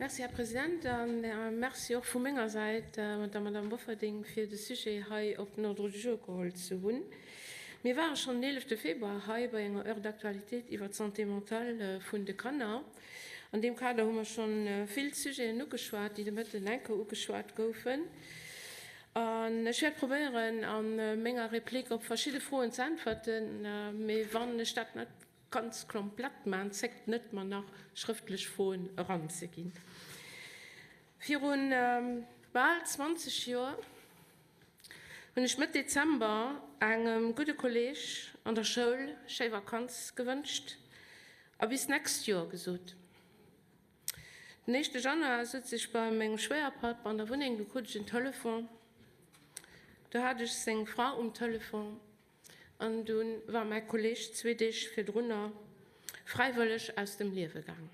Merci, Här President, a merci och vu menger Säit der Madame Bofferding, fir de Sujet hei op den Ordre du jour geholl ze hunn. Mir ware schonn den 11 Februar hei bei enger Heure d'actualité iwwert d'Santé mentale vun de Kanner. An deem Kader hu mer schonn vill Sujeten ugeschwat, déi de Mëtten eng Kéier ugeschwat goufen. An ech wäert probéieren, a menger Replik op verschidde Froen ze äntwerten. Mee wann ech dat net ganz komplett maachen, zéckt net, mer nach schrëftlech Froen eranzeginn. Viru bal 20 Joer hunn ech Mëtt Dezember engem gudde Kolleeg an der Schoul schéi Vakanz gewënscht a bis d'nächst Joer gesot. Den éischte Januar sutz ech bei mengem Schwéierpapp an der Wunneng, du krut ech en Telefon. Do hat ech seng Fra um Telefon an du war mäi Kolleeg zwee Deeg virdrunner fräiwëlleg aus dem Liewe gaang.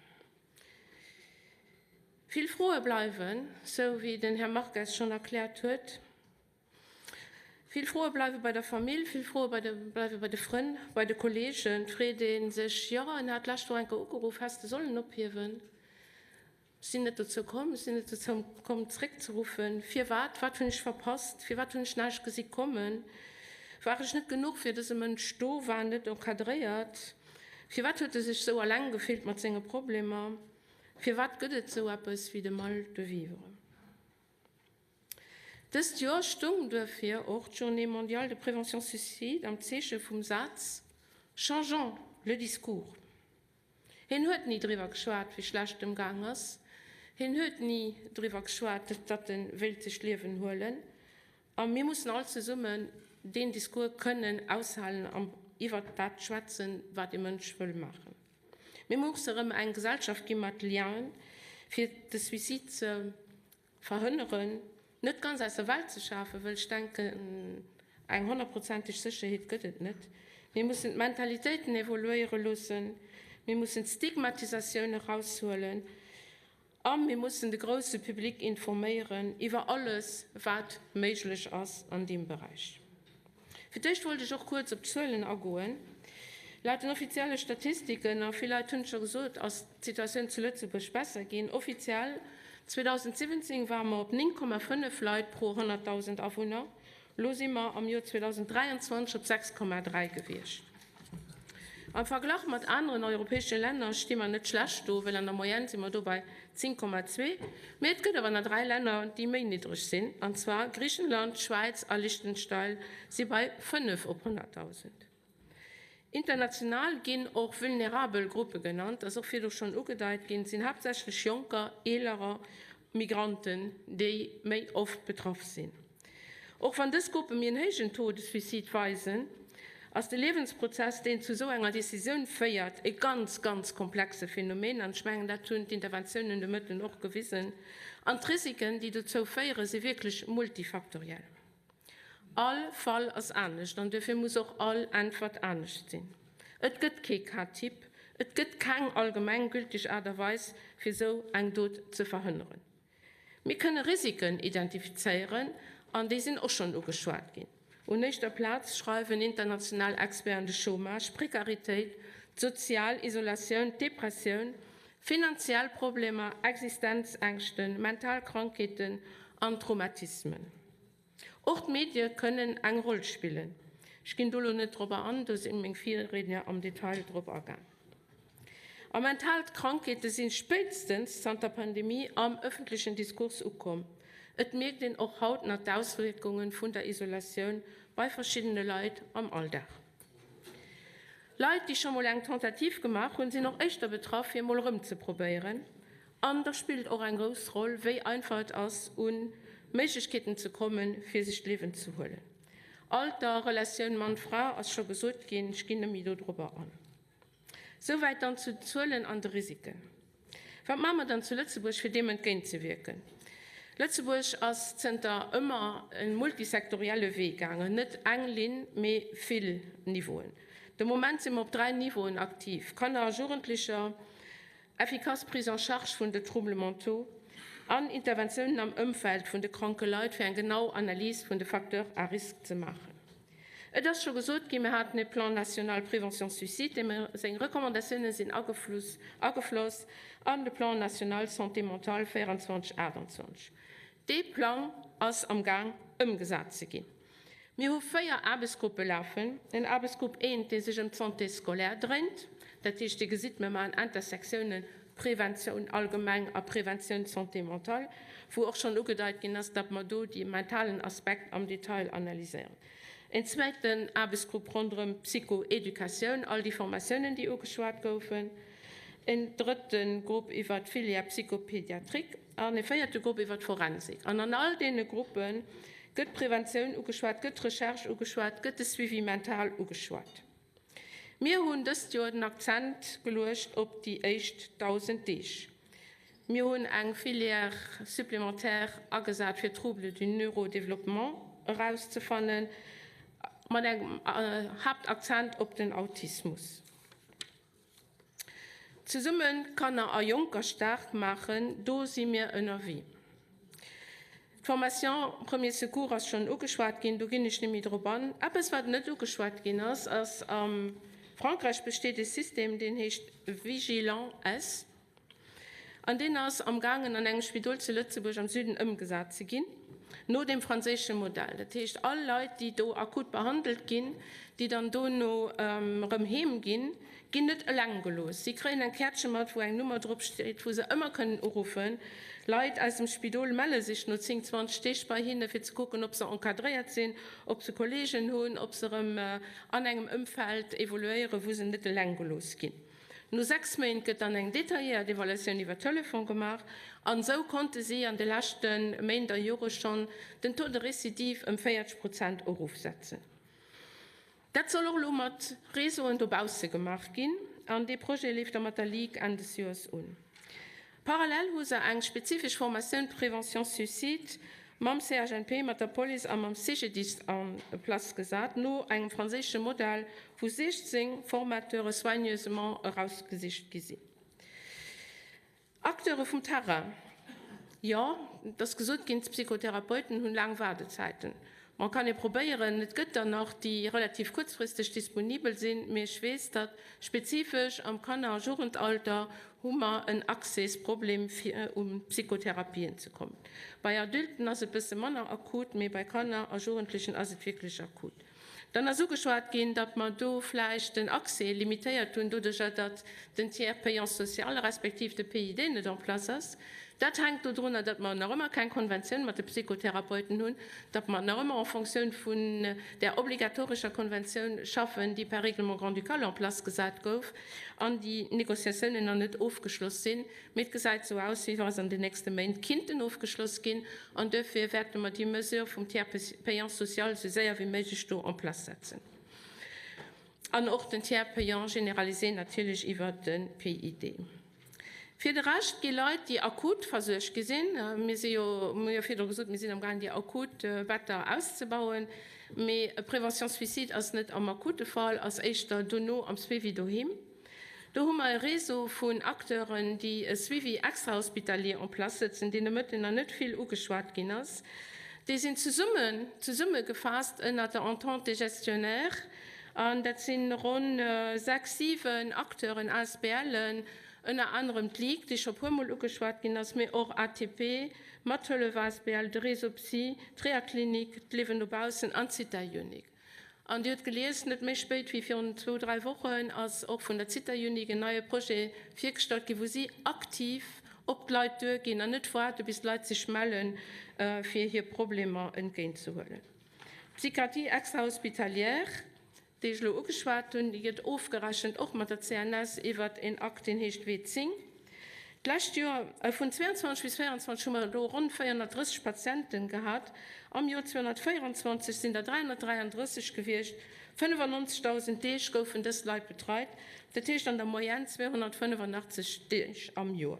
Vill Froe bleiwen, sou wéi den Här Marques schonn erkläert huet. Vill Froe bleiwe bei der Famill, vill Froe bleiwe bei de Frënn, bei de Kolleegen. Et freet ee sech, Jo, en hat d'lescht Woch eng Kéier ugeruff, häss de sollen ophiewen. Ech sinn net dozou komm, ech sinn net dozou komm zeréckzeruffen. Firwat? Wat hunn ech verpasst? Firwat hunn ech näischt gesi kommen? War ech net genuch fir dëse Mënsch do? War en net encadréiert? Firwat huet e sech sou alleng gefillt mat senge Problemer? Firwat gëtt et sou eppes wéi de Mal de vivre? Dëst Joer stoung duerfir och d'Journée mondiale de prévention suicide am Zeeche vum Saz Changeons le discours. Hien huet ni driwwer geschwat, wéi schlecht et em gaang ass. Hien huet ni driwwer geschwat, datt e wéilt sech d'Liewen huelen. A mir mussen all zesummen deen Discours kënnen aushalen an iwwert dat schwätzen, wat ee Mënsch wëll maachen. Mir musse erëm eng Gesellschaft gi mat Lienen, fir de Suicide ze verhënneren, net ganz aus der Welt ze schafen, wëll ech denken, eng honnertprozenteg Sécherheet gëtt et net. Mir mussen d'Mentalitéiten evoluéiere loossen, mir mussen d'Stigmatisatioun eraushuelen a mir mussen de grousse Public informéieren iwwer alles, wat méiglech ass an deem Beräich. Fir d'éischt wollt ech och kuerz op d'Zuelen agoen. Laut den offizielle Statistiken, a vill Leit hunn et scho gesot, ass d'Situatioun zu Lëtzebuerg besser ginn. Offiziell 2017 ware mer op 9,5 Leit pro 100.000 Awunner, elo si mer am Joer 2023 op 6,3 gewiescht. Am Verglach mat aneren europäesche Länner sti mer net schlecht do, well an der Moyenne si mer do bei 10,2. Mee et gëtt awer nach 3 Länner, déi méi niddreg sinn, an zwar Griichenland, d'Schwäiz a Liechtenstein si bei 5 op 100.000. International ginn och vulnerabel Gruppe genannt, ass och virdu schonn ugedeit ginn. Et sinn haaptsächlech Jonker, Eelerer, Migranten, déi méi oft betraff sinn. Och wann dës Gruppe méi en héijen Taux de suicide weisen, ass de Liewensprozess, deen zu esou enger Decisioun féiert, e ganz, ganz komplexe Phänomen. An ech mengen, dat hunn d'Interventiounen de Mëtten och gewisen. An d'Risiken, déi dozou féieren, si wierklech multifaktoriell. All Fall ass anescht an duerfir muss och all Äntwert anescht sinn. Et gëtt kee Cas-type, et gëtt keng allgemeng gültig Aart a Weis, fir esou eng Dot ze verhënneren. Mir kënne Risiken identifizéieren an déi sinn och schonn ugeschwat ginn. Un éischter Plaz schreiwen international Experten de Chômage, d'Prekaritéit, d'sozial Isolatioun, d'Depressioun, finanziell Problemer, Existenzängschten, mental Krankheeten an Traumatismen. Och d'Medie kënnen eng Roll spillen. Ech ginn do elo net drop an, do si meng Virriedner am Detail drop agaang. A mental Krankheete si spéitstens zanter Pandemie am ëffentlechen Diskurs ukomm. Et mierkt een och haut nach d'Auswierkunge vun der Isolatioun bei verschiddene Leit am Alldag. Leit, déi scho mol eng Tentative gemaach hunn, sinn och éischter betraff, fir emol erëm ze probéieren. An da spillt och eng grouss Roll, wéi einfach et ass, un Méiglechkeeten ze kommen, fir sech d'Liewen ze huelen. Alter, Relatioun Mann-Fra ass scho gesot ginn, ech ginn net méi do drobber an. Souwäit dann zu den Zuelen an de Risiken. Wat maache mer dann zu Lëtzebuerg, fir deem entgéintzewierken? Lëtzebuerg ass zënter ëmmer e multisektorielle Wee gaangen, net eng Linn, mee vill Niveauen. De Moment si mer op 3 Niveauen aktiv, Kanner a Jugendlecher, effikass Prise en charge vun de Troubles mentaux an Interventiounen am Ëmfeld vun de kranke Leit, fir eng genau Analys vun de Facteurs à risque ze maachen. Et ass scho gesot ginn, mir haten e Plan national prévention suicide, deem seng Recommandatiounen sinn agefloss an de Plan national santé mentale 24, 28. Dee Plang ass amgaang ëmgesat ze ginn. Mir hu 4 Aarbechtsgruppe lafen. En Aarbechtsgrupp eent, dee sech ëm d'Santé scolaire dréint. Dat heescht, Dir gesitt, mir maachen Intersectiounen Preventioun allgemeng a Preventioun Santé mentale, wou och schonn ugedeit ginn ass, datt mer do dee mentalen Aspekt am Detail analyséieren. En zweeten Aarbechtsgrupp ronderëm d'Psychoeducatioun, all déi Formatiounen, déi ugeschwat goufen. En drëtte Grupp iwwert d'Filière psychopédiatrique an e véierte Grupp iwwert d'Forensik. An an all deene Gruppe gëtt d'Preventioun ugeschwat, gëtt d'Recherche ugeschwat, gëtt de Suivi mental ugeschwat. Mir hunn dëst Joer den Akzent geluecht op déi éischt 1.000 Deeg. Mir hunn eng Filière supplémentaire agesat fir Troubles du neurodéveloppement erauszefannen, mat engem Haaptakzent op den Autismus. Zesumme Kanner a Jonker staark maachen, do si mir ënnerwee. D'Formation Premiers Secours ass schonn ugeschwat ginn, do ginn ech net méi drop an. Eppes, wat net ugeschwat ginn ass, ass, A Frankräich besteet e System, deen heescht Vigilant S. An deen ass amgaangen an engem Spidol zu Lëtzebuerg am Süden ëmgesat ze ginn, no deem franséische Modell. Dat heescht, all Leit, déi do akut behandelt ginn, déi dann dono erëm heem ginn, ginn net eleng gelooss. Si kréien eng Käertche mat, wou eng Nummer drop steet, wou se ëmmer kënnen uruffen. Leit aus dem Spidol melle sech no 10, 20 Deeg bei hinne fir ze kucken, ob se encadréiert sinn, ob se Kolleegen hunn, ob se erëm an engem Ëmfeld evoluéieren, wou se net eleng gelooss ginn. No 6 Méint gëtt dann eng detailléiert Evaluatioun iwwer Telefon gemaach an esou konnte si an de leschte Méint a Jore schonn den Taux de récidive ëm 40 Prozent erofsetzen. Dat soll och elo mat Réseauen dobausse gemaach ginn an dee Projet leeft da mat der Ligue Enn des Joers un. Parallel hu se eng spezifesch Formatioun Prévention suicide mam CHNP, mat der Police a mam CGDIS en place gesat, no engem franséische Modell, wou 16 Formateure soigneusement erausgesicht gi sinn. Acteure vum Terrain, Jo, et ass gesot ginn, d'Psychotherapeuten hunn laang Waardezäiten. Bon, kann ee probéieren. Et gëtt der nach, déi relativ kuerzfristeg disponibel sinn, mee ech weess, datt spezifesch am Kanner a Jugendalter hu mer en Accèsproblem fir un Psychotherapien ze kommen. Bei Adulten ass et bësse manner akut, mee bei Kanner a Jugendlechen ass et wierklech akut. Dann ass ugeschwat ginn, datt mer do vläicht den Accès limitéiert hunn, doduercher datt den Tiers payant social respektiv de PID net en place ass. Dat hänkt dodrunner, datt mer nach ëmmer keng Konventioun mat de Psychotherapeuten hunn, datt mer nach ëmmer en Fonctioun vun där obligatorescher Konventioun schaffen, déi per Règlement grand-ducal en place gesat gouf an déi Négociatiounen nach net ofgeschloss sinn. Mee et gesäit esou aus, wéi wa se an den nächste Méint kinnten ofgeschloss ginn. An duerfir wäerte mer déi Mesure vum Tiers payant social esou séier wéi méiglech do en place setzen. An och den Tiers payant généralisé natierlech iwwert de PID. Fir de Rescht gi Leit, déi akut versuergt gi sinn, mir si jo, mir hu jo virdru gesot, mir sinn amgaangen déi akut Better auszebauen, mee Prévention suicide ass net am akute Fall, ass éischter dono am Suivi doheem. Do hu mer e Réseau vun Acteuren, déi e Suivi extrahospitalier en place sëtzen, deen de Mëtten nach net vill ugeschwat ginn ass. Déi sinn zesummen, zesummegefaasst ënnert der Entente des gestionnaires. An dat si ronn 6, 7 Acteuren, ASBLen, ënner anerem d'Ligue, déi scho puermol ugeschwat ginn ass, mee och ATP, Mathëllef asbl, de Réseau Psy, d'Rehaklinik, d'Liewen dobaussen an d'Zitha-Unique. An Dir hutt gelies, net méi spéit wéi virun zwou, dräi Wochen ass och vun der Zitha-Unique en neie Projet virgestallt ginn, wou si aktiv op d'Leit duerginn an net waarde bis d'Leit sech mellen, fir hir Problemer entgéintzehuelen. D'Psychiatrie extra-hospitalière, déi ech elo ugeschwat hunn, déi gëtt ofgerechent och mat der CNS iwwert een Akt, deen heescht W10. D'lescht Joer, vun 22 bis 24, hu mer do ronn 430 Patienten gehat. Am Joer 224 sinn der 333 gewiescht. 95.000 Deeg goufen dës Leit betreit, dat heescht an der Moyenne 285 Deeg am Joer.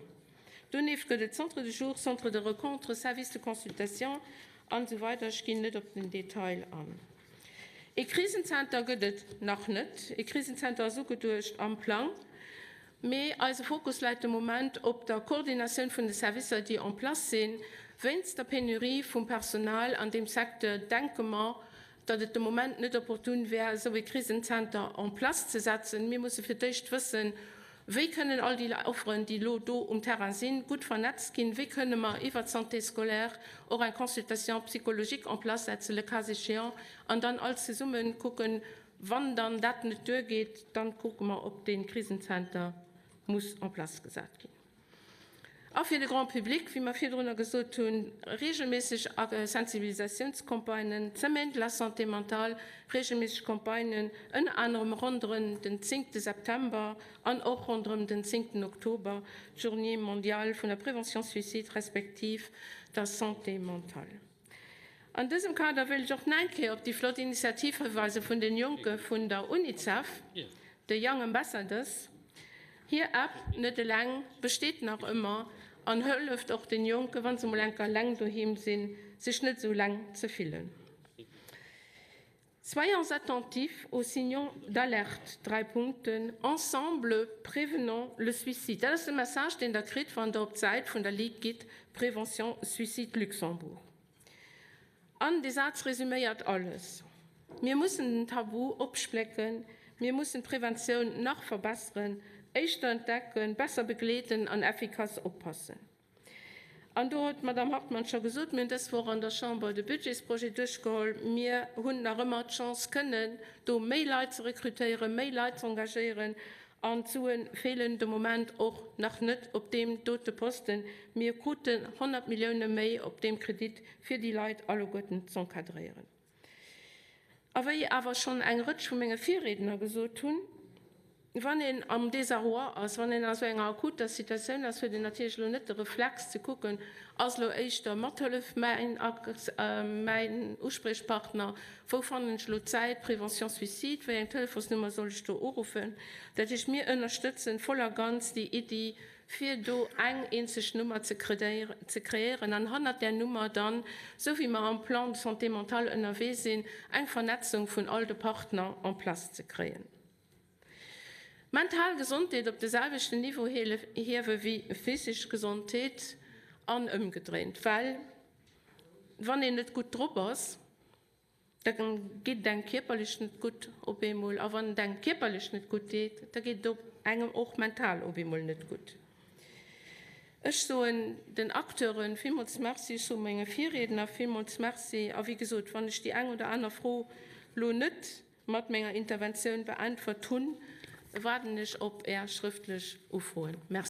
Donieft gëtt et Centres de jour, Centres de rencontre, Services de consultation an esou weider. Ech ginn net op den Detail an. E Krisenzenter gëtt et nach net. E Krisenzenter ass ugeduecht am Plang, mee eise Fokus läit de Moment op der Koordinatioun vun de Servicer, déi en place sinn. Wéinst der Penurie vum Personal an deem Secteur denke mer, datt et de Moment net opportun wär, esou e Krisenzenter en place ze setzen. Mir musse fir d'éischt wëssen, Wéi kënnen all déi Offeren, déi elo do um Terrain sinn, gutt vernetzt ginn? Wéi kënne mer iwwert d'Santé scolaire och eng Consultation psychologique en place setzen, le cas échéant, an dann all zesumme kucken, wann dann dat net duergeet, dann kucke mer, ob dee Krisenzenter muss en place gesat ginn. A fir de Grand public, wéi mer virdrunner gesot hunn, reegelméisseg Sensibilisatiounscampagnen, d'Semaine de la santé mentale, reegelméisseg Campagnen, ënner anerem ronderëm den zéngte September an och ronderëm den zéngten Oktober, d'Journée mondiale vun der Prévention suicide respektiv der Santé mentale. An dësem Kader wéilt ech och nach eng Kéier op déi flott Initiativ hiweise vun den Jonke vun der UNICEF, de Young Ambassadors. Hir App Net eleng besteet nach ëmmer an hëlleft och den Jonken, wann se mol enker eleng doheem sinn, sech net esou eleng ze fillen. Soyons attentifs aux signaux d'alerte, 3 Punkten, Ensemble prévenons le suicide. Dat ass de Message, deen der kritt, wann der op d'Säit vun der Ligue gitt, Prévention Suicide Luxembourg. An dee Saz resüméiert alles, Mir mussen den Tabu opsplécken, mir mussen d'Preventioun nach verbesseren, éischter entdecken, besser begleeden an effikass oppassen. An do huet d'Madamm Hartmann scho gesot, mir hunn dës Woch an der Chamber de Budgetsprojet duerchgeholl, mir hunn nach ëmmer d'Chance kënnen do méi Leit ze rekrutéieren, méi Leit ze engagéieren An d'Sue feelen de Moment och nach net op deem dote Posten. Mir kruten 100 Millioune méi op deem Kredit, fir déi Leit alleguerten z'encadréieren. A wéi awer schonn eng Rëtsch vu menge Virriedner gesot hunn, Wann een am Désarroi ass, wann een a sou enger akuter Situatioun ass, huet een natierlech elo net de Reflex ze kucken, Ass elo éischter Mathëllef mäin mäin Uspriechpartner? Wou fannen ech elo d'Säit Prévention Suicide? Wéi eng Telefonsnummer soll ech do uruffen? Dat heescht, mir ënnerstëtzen voll a ganz déi Iddi, fir do eng eenzeg Nummer ze kreéieren an hannert där Nummer dann, esou wéi mer am Plan de santé mentale ënnerwee sinn, eng Vernetzung vun all de Partner en place ze kréien. Mental Gesondheet op de selwechten Niveau hiewe wéi physesch Gesondheet an ëmgedréint, well wann een net gutt drop ass, da geet et engem kierperlech net gutt op eemol a wann et engem kierperlech net gutt geet, da geet et engem och mental op eemol net gutt. Ech soen den Acteure villmools Merci, ech soe menge Virriedner villmools Merci a wéi gesot, wann ech déi eng oder aner Fro lo net mat menger Interventioun beäntwert hunn, waarden ech op Är schrëftlech Ufroen. Merci.